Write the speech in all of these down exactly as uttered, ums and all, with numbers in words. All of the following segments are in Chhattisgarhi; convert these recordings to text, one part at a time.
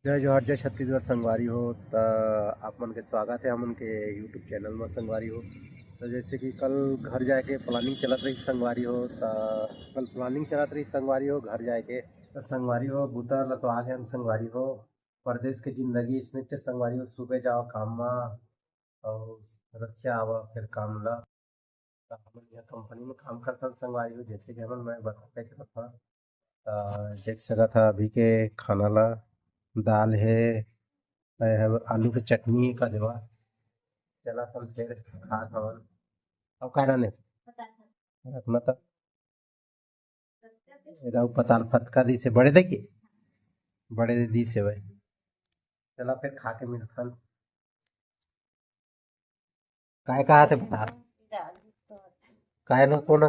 जय जोहार, जय छत्तीसगढ़ संगवारी हो। त आप मन के स्वागत है हमन के YouTube चैनल में संगवारी हो। तो जैसे कि कल घर जाए के प्लानिंग चलत रही संगवारी हो, त कल प्लानिंग चलत रही संगवारी हो घर जाए के। तो संगवारी हो, बुता ल तो आ गए हम संगवारी हो। परदेस के जिंदगी इसने च संगवारी हो, सुबह जाओ काम मा, अउ रतिया आवा फिर काम ला। त हमन यहाँ कंपनी में काम करथन संगवारी हो, जैसे कि हमन मैं बताते करत हँव। त देख सकत हा अभी के खाना ला, दाल हे, ए, आलू के चटनी हे का देवा। चला हम फिर खात हवन। अब का डाले? रखना त। एदा पताल फतका दिसे, बड़े दे के? बड़े दे दिसे भाई। चला फिर खा के मिलथन। काय कहा थे बता? काय न कोना?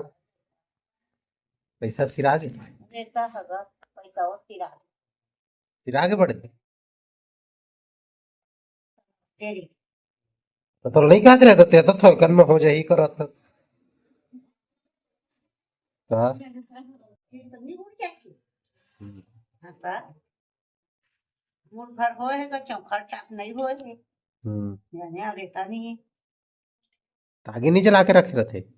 पैसा सिरा गे? रेता हगा, पैसा वो सिरा गे। सिरा गे बड़े दे? तेरी। तो तोला नहीं कहत रहे, तो ते तो थोकन में हो जाही करत हस। हाँ। ये तो नहीं उड़ जाती। हम्म। हाँ, तो मूड़ भर होए हे, तो चौखट चाप नहीं होए हे। हम्म। जाने अब रेता नहीं है। आगी नहीं जला के रखे रहते।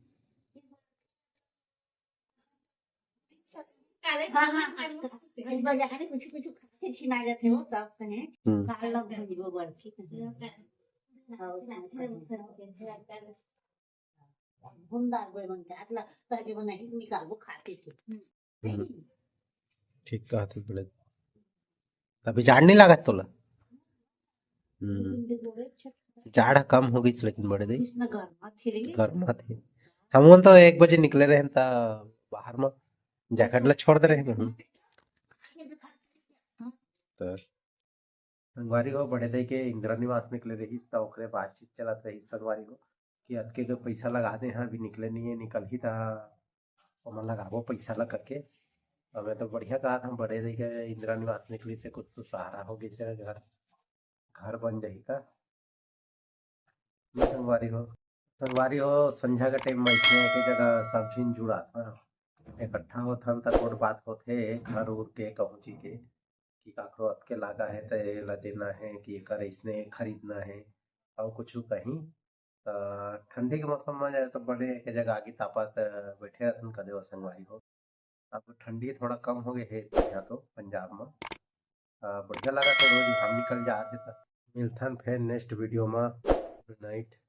हाँ, हाँ, हाँ। आज बाजार में कुछ, कुछ खा के छिना जाते हो, सब कहें। हम्म। खा लो, भूंजो बर्फी कहें। और भूंदा गोए मन के, अतला करके बनाई, निकालबो खाते के। हम्म। ठीक कहत हे बड़े। अभी जाड़ नहीं लागत तोला? हम्म। जाड़ ह कम हो गइस लेकिन बड़े दे। गर्मा थे। हमन तो एक बजे निकले रहेन त बाहर म जैकेट ला छोड़ दे रहे हूँ। त संगवारी हो, बड़े दे के इंदिरा निवास निकले रहिस, त ओकरे बातचीत चलत रहिस संगवारी हो कि अतके के पैसा लगा दे हैं, अभी निकले नहीं है, निकलही त ओमा लगाबो पैसा ला करके। हमें तो बढ़िया कहा था, बड़े दे के इंदिरा निवास निकलिस हे, कुछ तो सहारा हो गइस हे, घर, घर बन जाही का। संगवारी हो, संगवारी हो, संझा के टाइम में इसने एक जगह सब झिन जुड़ात हन, इकट्ठा होथन, त गोठ बात होथे घर उर के, कहूँ चीज के, कि काकरो अतके लागा है त एला देना है, कि एकर इसने खरीदना है, अउ कुछ कहीं। त ठंडी के मौसम में जाए त बड़े एक जगह आगी तापत बैठे रहथन कदे वो संगवारी हो। अब ठंडी थोड़ा कम हो गए है यहाँ तो पंजाब में। अ, बढ़िया लगा थे, रोज घाम निकल जात हे। त मिलथन फिर नेक्स्ट वीडियो में। गुड नाइट।